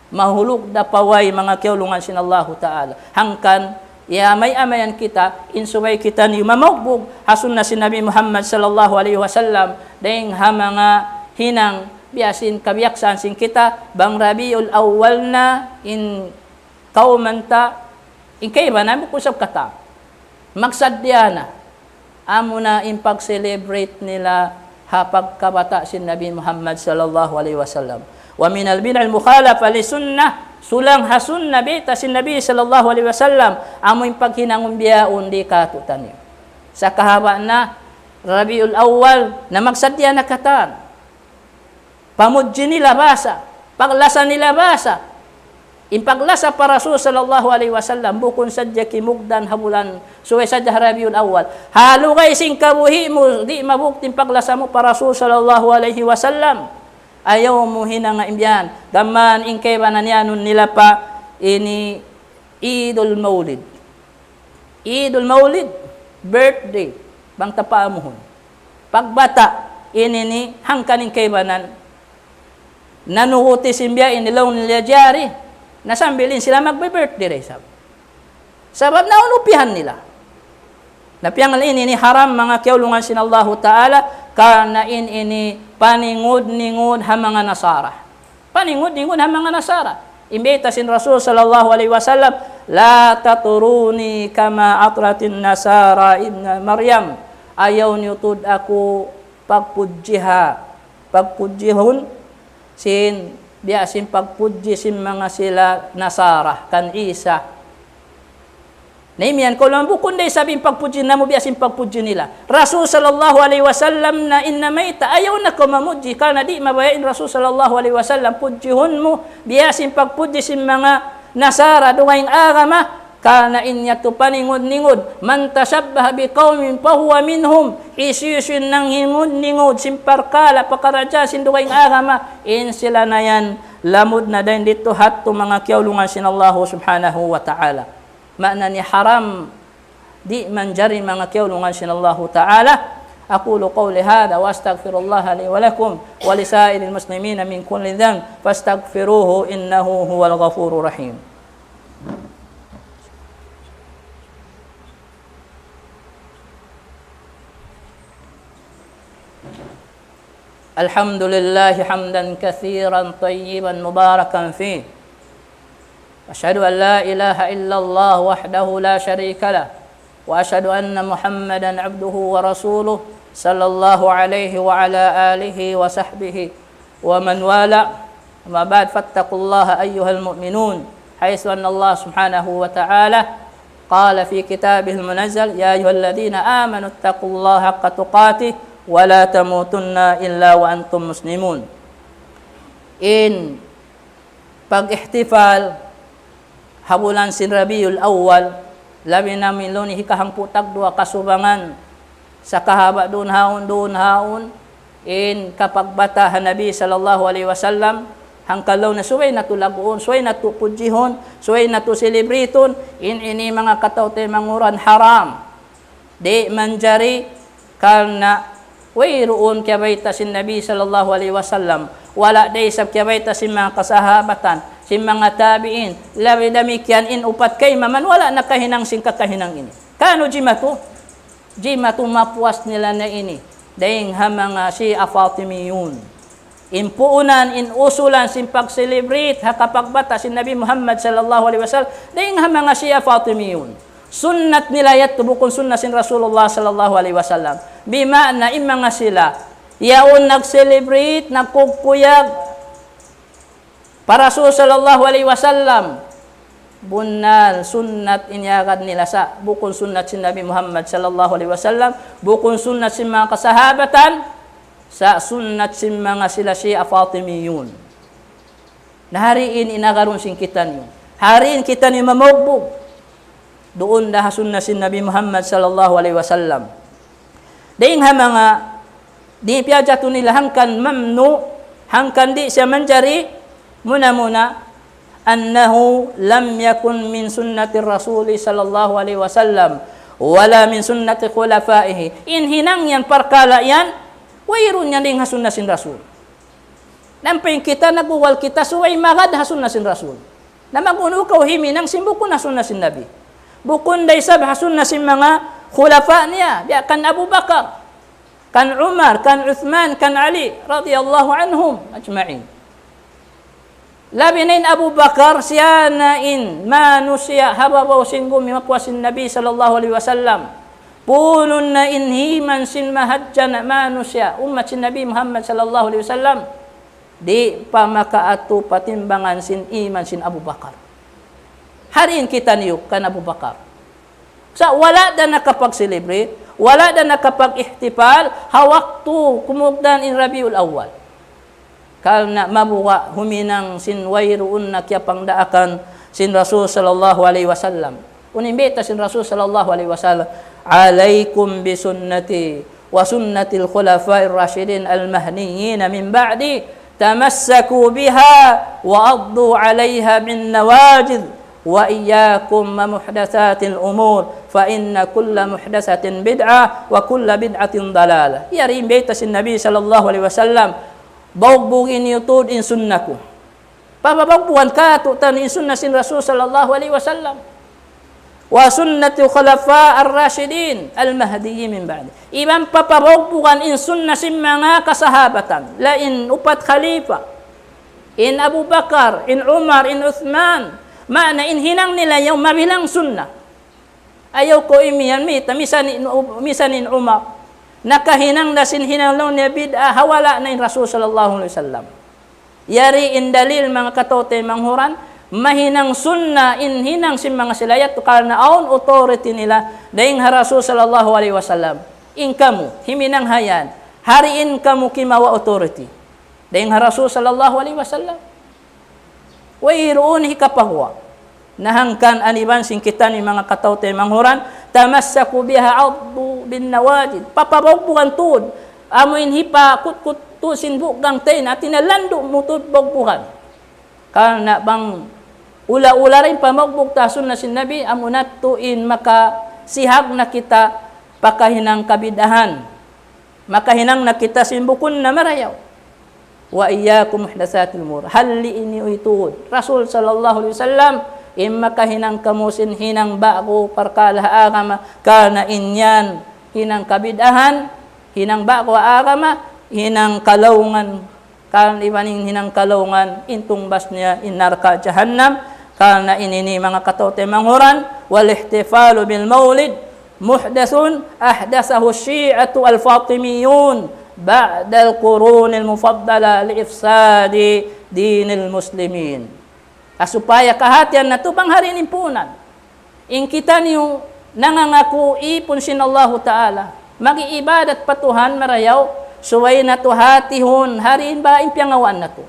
Mahulug da pa way, manga kiyaulungan sin Allahu ta'ala. Hangkan, iyamay-amayan kita, in subay kitaniyu mamaugbug ha sunna sin Nabi Muhammad sallallahu alayhi wasallam, dayn ha manga hinang biya' sin kabiyaksahan sin kita, bang Rabiul Awwal na in kawman ta, in kaibanan bukun sab katan. Magsaddiya na. Amu na in pag-celebrate nila ha pagkabata' sin Nabi Muhammad sallallahu alayhi wasallam. ومن البدع المخالفة للسنة, sulang ha sunna bayta' sin Nabi sallallahu alayhi wasallam, amu in paghinangun bihaun di' katu'taniyu. Sa' kahaba' na Rabiul Awwal, na magsaddiya na katan. Pamudji nila basa, paglasa nila basa. In paglasa pa Rasul sallallahu alayhi wasallam, bukun sadja kimugdan ha bulan, subay sadja ha Rabiul Awwal. Ha lugay sin kabuhi' mu, di' mabukti in paglasa mu pa Rasul sallallahu alayhi wasallam. Ayaw mu hinanga in biyan. Gām in kaibanan iyanun nila pa ini Eidul Maulid. Eidul Maulid, birthday, bang ta paamuhun. Pagbata', ini ini, hangkan in kaibanan. Nanuhuti sin biya' ini laung nila jari, na sambil in sila magbi-birthday da isab. Sabab naun upihan nila. Na piyanglan ini ini haram, manga kiyaulungan sin Allahu ta'ala, karna' in ini paningud-ningud ha manga Nasara. Paningud-ningud ha manga Nasara. In bayta' sin Rasul sallallahu alayhi wasallam, لا تطروني كما أطرت النصارى ابن مريم. Ayaw niyu tuud aku pagpudjiha, pagpudjihun sin, biya' sin pagpudji sin manga sila Nasara kan Isa. Na imiyan kaw laung, bukun da isab in pagpudji namu' biya' sin pagpudji nila. Rasul sallallahu alayhi wasallam na in namayta', ayaw na kaw mamudji, karna' di' mabaya' in Rasul sallallahu alayhi wasallam pudjihun mu biya' sin pagpudji sin manga Nasara dugaing agama, karna' in yadtu paningud-ningud, من تشبه بقوم فهو منهم. Hisiyu-siyu in nanghingud-ningud sin parkala' pakaradjaan sin dugaing agama, in sila na yan lamud na dayn didtu ha yadtu, manga kiyaulungan sin Allahu subhanahu wa ta'ala. Maana niya haram, di' manjari, manga kiyaulungan sin Allahu ta'ala. أقول قولي هذا وأستغفر الله لي ولكم ولسائر المسلمين من كل ذنب فاستغفروه إنه هو الغفور الرحيم. الحمد لله حمدا كثيرا طيبا مباركا فيه. أشهد أن لا إله إلا الله وحده لا شريك له، وأشهد أن محمدا عبده ورسوله، صلى الله عليه وعلى آله وصحبه ومن والاه. أما بعد، فاتقوا الله أيها المؤمنون، حيث أن الله سبحانه وتعالى قال في كتابه المنزل: يا أيها الذين آمنوا اتقوا الله حق تقاته ولا تموتن إلا وأنتم مسلمون. In pag-ihtifal ha bulan sin Rabiul Awwal, labi na minluni hikahangpu' tagduwa kasubangan, sa' kahaba' duun haun, duun haun, in kapagbata' ha Nabi sallallahu alayhi wasallam, hangkan laung niya subay natu' laguun, subay natu' pudjihun, subay natu' silibritun, in ini manga kataw-taymanghuran haram. Di' manjari, karna' wayruun kiyabayta' sin Nabi sallallahu alayhi wasallam, wala' da isab kiyabayta' sin manga kasahabatan, sin manga tabi'in, labi damikkiyan in upat kaimaman, wala' nakahinang sin kakahinang ini. Kanu jimatu, jimatu mapuas nila na ini, dayn ha manga Shia Fatimiyun. In puunan, in usulan sin pag-celebrate ha kapagbata' sin Nabi Muhammad sallallahu alayhi wasallam, dayn ha manga Shia Fatimiyun. Sunnat nila yadtu, bukun sunnat sin Rasulullah sallallahu alayhi wasallam. Bima'na in manga sila yaun nag-celebrate, nagkukuyag pa Rasul sallallahu alayhi wasallam. Bunnal sunnat in iyagad nila sa', bukun sunnat sin Nabi Muhammad sallallahu alayhi wasallam, bukun sunnat sin manga kasahabatan, sa' sunnat sin manga sila Shia Fatimiyun. Na ha di' in agarun sin kitaniyu. Ha di' in kitaniyu mamugbug duun da ha sunnat sin Nabi Muhammad sallallahu alayhi wasallam. Dayng ha manga di' piyajatu nila hangkan mamnu', hangkan di' siya manjari, muna-muna, أنه لم يكن من سنة الرسول صلى الله عليه وسلم ولا من سنة خلفائه. In hinang yan parkala' yan, wayruun yan dayng ha sunnat sin Rasul. Nampa in kita nagwawal kita subay magad ha sunnat sin Rasul. Na mag-unu kaw himinang sin bukun ha sunnat sin Nabi. Bukun da isab ha sunnat sin manga khulafa niya, biya' kan Abu Bakar, kan Umar, kan Uthman, kan Ali, radiyallahu anhum ajma'in. Labi na in Abu Bakar, siya na in manusiya' ha babaw sin gumi mapuas sin Nabi sallallahu alayhi wasallam. Punun na in iman sin mahadjana' manusiya', ummat sin Nabi Muhammad sallallahu alayhi wasallam. Di' pa makaatu pa timbangan sin iman sin Abu Bakar. Ha di' in kitaniyu kan Abu Bakar. Sa' wala' da nakapag-celebrate, wala' da nakapag-ihtifal, ha waktu kumugdan in Rabiul Awwal. Karna' mabuga' huminang sin wayruun na kiyapangdaakan sin Rasul sallallahu alayhi wasallam. Unu in bayta' sin Rasul sallallahu alayhi wasallam, عليكم بسنتي وسنة الخلفاء الراشدين المهديين من بعدي تمسكوا بها وعضوا عليها بالنواجذ وإياكم ومحدثات الأمور فإن كل محدثة بدعة وكل بدعة ضلالة. Yari in bayta' sin Nabi sallallahu alayhi wasallam, bugbugi niyu tuud in sunnat ku. Pabugbugan katu' taniyu in sunnat sin Rasul sallallahu alayhi wasallam. وسنة الخلفاء الراشدين المهديين من بعدي. Iban pabugbugan in sunnat sin manga kasahabatan. Lain upat khalifa. In Abu Bakar, in Umar, in Uthman. Maana in hinang nila yaun mabilang sunnat. Ayaw kaw imiyan, mita, misan in, misan in Umar. Nakahinang da sin hinang laung niya bid'ah, ha wala' na in Rasul sallallahu alayhi wasallam. Yari in dalil manga kataw-taymanghuran, mahinang sunnat in hinang sin manga sila yadtu karna' awn authority nila dayng ha Rasul sallallahu alayhi wasallam. In kamu, himinang ha yan, ha di' in kamu kimawa' authority dayng ha Rasul sallallahu alayhi wasallam. Wayruun hikapaguwa'. Na hangkan aniban sin kitaniyu manga kataw-taymanghuran, تمسكوا بها وعضوا بالنواجذ. Pabugbugan tuud. Amu in hipakutkut tuud sin buggang tayn, hati niya landu' mu tuud bugbugan. Karna' bang ula-ula da in pamugbug ta ha sunnat sin Nabi, amuna tuud in makasihag na kita pa kahinang kabid'ahan. Makahinang na kita sin bukun na marayaw. وإياكم ومحدثات الأمور. Hali'un niyu tuud. Rasul sallallahu alayhi wasallam, in makahinang kamu sin hinang ba'gu parkala' ha agama, karna' in yan hinang kabid'ahan, hinang ba'gu ha agama, hinang kalaungan, karna' iban in hinang kalaungan, in tungbas niya, in narka' jahannam, karna' ini manga kataw-taymanghuran, والاحتفال بالمولد محدث أحدثه الشيعة الفاطميون بعد القرون المفضلة لإفساد دين المسلمين. Ha supaya kahatihan natu' bang ha di' in puunan. In kitaniyu nangangaku ipun sin Allahu Ta'ala. Mag-iibadat pa Tuhan marayaw, subay natu' hatihun, ha di' in ba in piyangawaan natu'.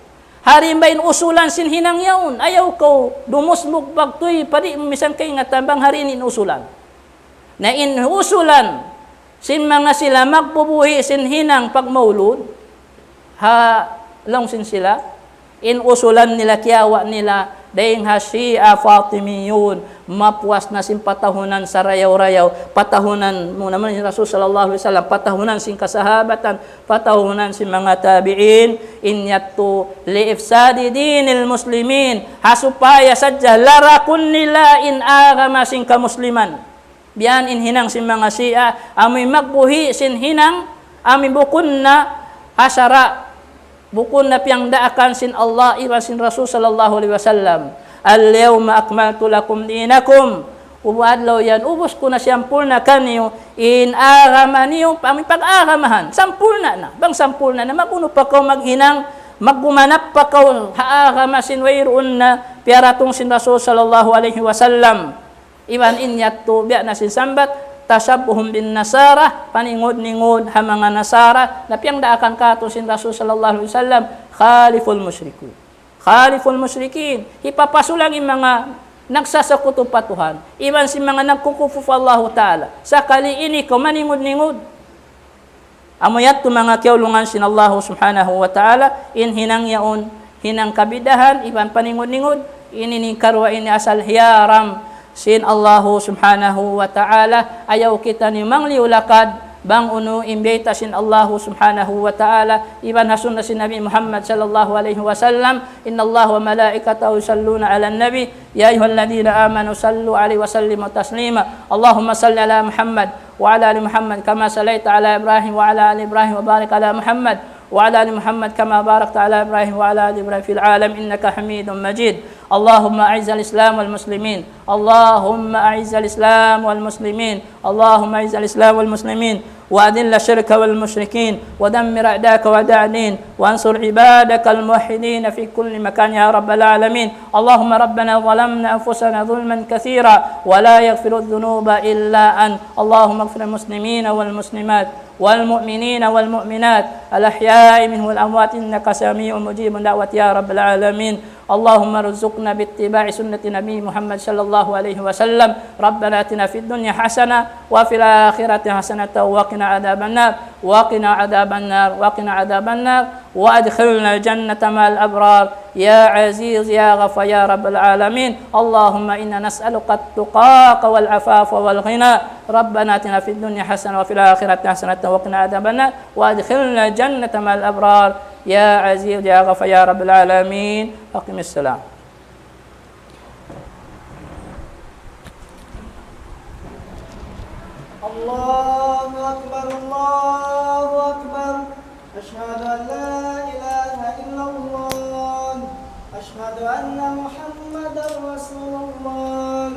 Ha di' in ba in usulan sin hinang yaun. Ayaw kaw dumusbug bagtuy pa di' mu misan kaingatan bang ha di' in usulan. Na in usulan sin manga sila magbubuhi' sin hinang pagmaulud, ha laung sin sila, in usulan nila, kiyawa' nila, dayng ha Shia Fatimiyun, mapuas na sin patahunan sarayaw-rayaw, patahunan, muna-muna in Rasul sallallahu alayhi wasallam, patahunan sin kasahabatan, patahunan sin manga tabi'in, in yadtu, لإفساد دين المسلمين, ha supaya sadja larakun nila in agama sin kamusliman. Biya' yan in hinang sin manga Shia, amu in magbuhi' sin hinang, amu in bukun na ha sara', bukun na piyangdaakan sin Allah iban sin Rasul sallallahu alayhi wasallam. اليوم أكملت لكم دينكم Ubu adlaw yan, ubus ku na siyampurna' kaniyu, in agama niyu, pa-, amu in pag-agamahan, sampurna' na. Bang sampurna' na, mabunu pa kaw maghinang, maggumanap pa kaw ha agama sin wayruun na piyaratung sin Rasul sallallahu alayhi wasallam. Iban in yadtu, biya' na sin sambat, تشبه بالنصارى, paningud-ningud ha manga Nasara, na piyagdaakan kātu' sin Rasul sallallahu alayhi wasallam, خالفوا المشركين. خالفوا المشركين. Hipapasulang in manga nagsasakutu pa Tuhan. Iban sin manga nagkukupur pa Allahu Ta'ala. Sakali ini kaw maningud-ningud. Amu yadtu manga kiyaulungan sin Allahu Subhanahu wa Ta'ala, in hinang yaun, hinang kabid'ahan, iban paningud-ningud, ini in karuwa ini asal hiyaram sin Allahu Subhanahu wa Ta'ala, ayaw kitaniyu mangliyu-lakad, bang unu in biyayta' sin Allahu Subhanahu wa Ta'ala, iban ha sunna sin Nabi Muhammad sallallahu alayhi wasallam, إن الله وملائكته يصلون على النبي، يا أيها الذين آمنوا صلوا عليه وسلموا تسليما. اللهم صل على محمد وعلى آل محمد كما صليت على إبراهيم وعلى آل إبراهيم وبارك على محمد وعلى آل محمد كما باركت على إبراهيم وعلى آل إبراهيم في العالمين إنك حميد مجيد. اللهم أعز الإسلام والمسلمين. اللهم أعز الإسلام والمسلمين. اللهم أعز الإسلام والمسلمين. وأذل الشرك والمشركين. ودمر أعداءك وأعداء الدين. وانصر عبادك الموحدين في كل مكان يا رب العالمين. اللهم ربنا ظلمنا أنفسنا ظلما كثيرا ولا يغفر الذنوب إلا أنت. اللهم اغفر للمسلمين والمسلمات والمؤمنين والمؤمنات الأحياء منهم والأموات إنك سميع مجيب دعوة يا رب العالمين. اللهم ارزقنا باتباع سنة نبي محمد صلى الله عليه وسلم. ربنا آتنا في الدنيا حسنة وفي الآخرة حسنة وقنا عذاب النار، وقنا عذاب النار، وقنا عذاب النار، وأدخلنا الجنة مع الأبرار. يا عزيز يا غفار يا رب العالمين. اللهم إنا نسألك التقى والعفاف والغنى. ربنا آتنا في الدنيا حسنة وفي الآخرة حسنة وقنا عذاب النار وأدخلنا الجنة مع الأبرار. يا عزيز يا غفار يا رب العالمين. أقم الصلاة. الله أكبر، الله أكبر. أشهد أن لا إله إلا الله. أشهد أن محمدا رسول الله.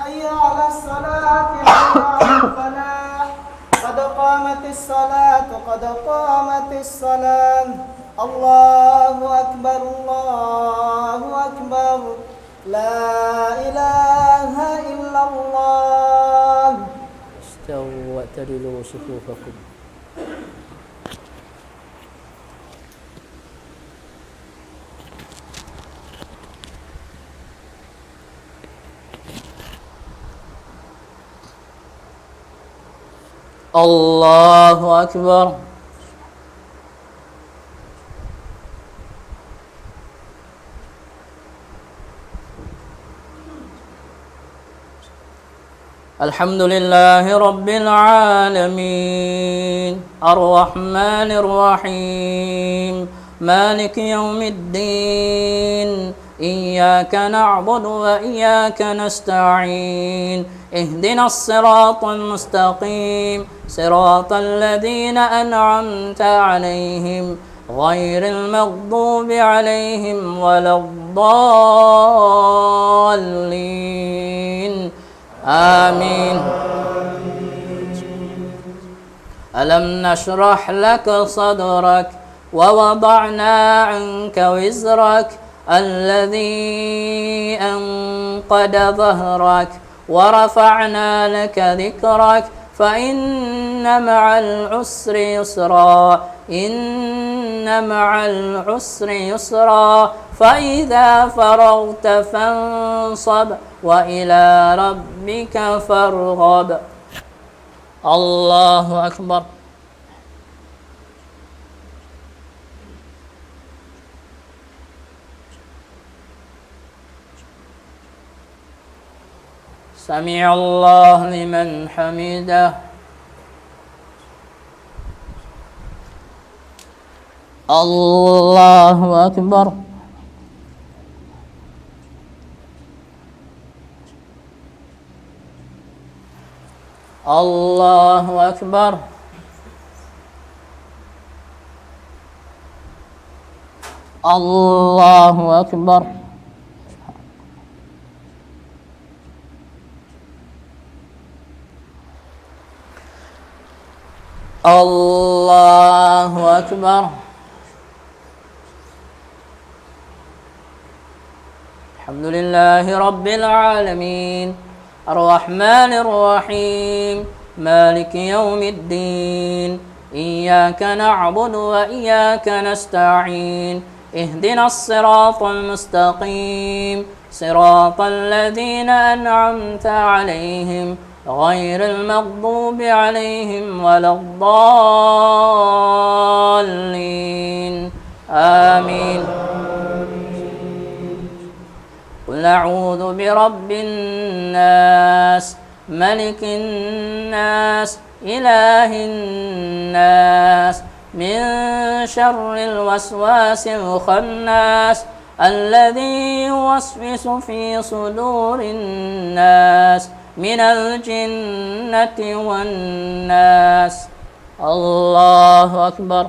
حي على الصلاة، حي على الفلاح. قد قامت الصلاة، قد قامت الصلاة. الله أكبر، الله أكبر. لا إله إلا الله. استووا واعتدلوا صفوفكم. الله أكبر. الحمد لله رب العالمين. الرحمن الرحيم. مالك يوم الدين. إياك نعبد وإياك نستعين. اهدنا الصراط المستقيم. صراط الذين أنعمت عليهم. غير المغضوب عليهم ولا الضالين. آمين. ألم نشرح لك صدرك ووضعنا عنك وزرك الذي أنقض ظهرك ورفعنا لك ذكرك فإن مع العسر يسرا، إن مع العسر يسرا، فإذا فرغت فانصب وإلى ربك فارغب. الله أكبر. سمع الله لمن حمده. الله أكبر. الله أكبر. الله أكبر. الله أكبر. الحمد لله رب العالمين. الرحمن الرحيم. مالك يوم الدين. إياك نعبد وإياك نستعين. اهدنا الصراط المستقيم. صراط الذين أنعمت عليهم غير المغضوب عليهم ولا الضالين. آمين. قل أعوذ برب الناس، ملك الناس، إله الناس، من شر الوسواس الخناس، الذي يوسوس في صدور الناس، من الجنة والناس. الله أكبر.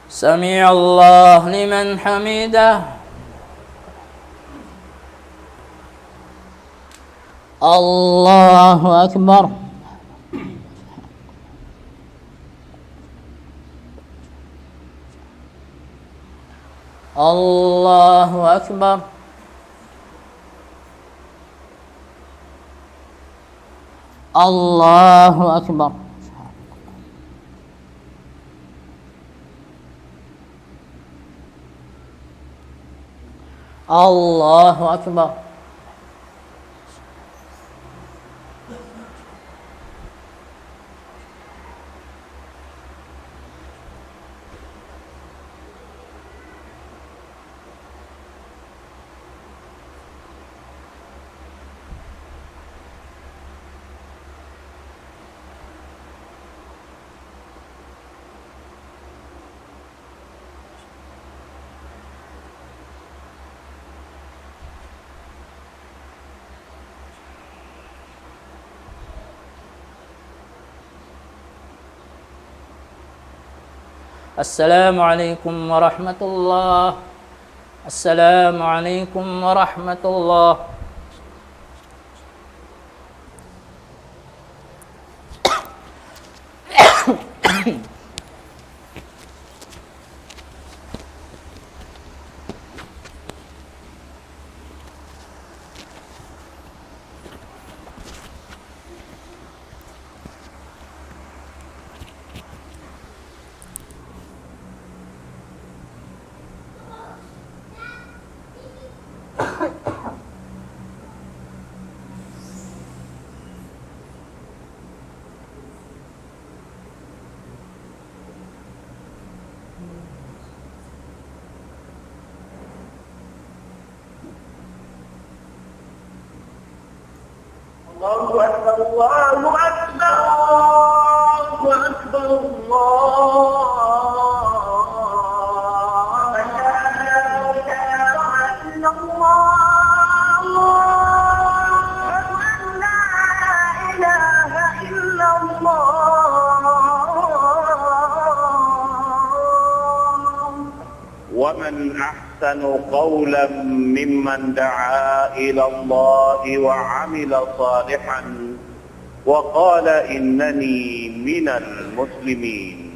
سمع الله لمن حمده. الله أكبر. الله أكبر. الله أكبر. الله أكبر. السلام عليكم ورحمة الله. السلام عليكم ورحمة الله. الله أكبر، الله أكبر، الله أكبر، الله أكبر. أشهد أن لا إله إلا الله. أشهد أن لا إله إلا الله. ومن أحسن قولا ممن دعا إلى الله وعمل صالحا وقال إنني من المسلمين.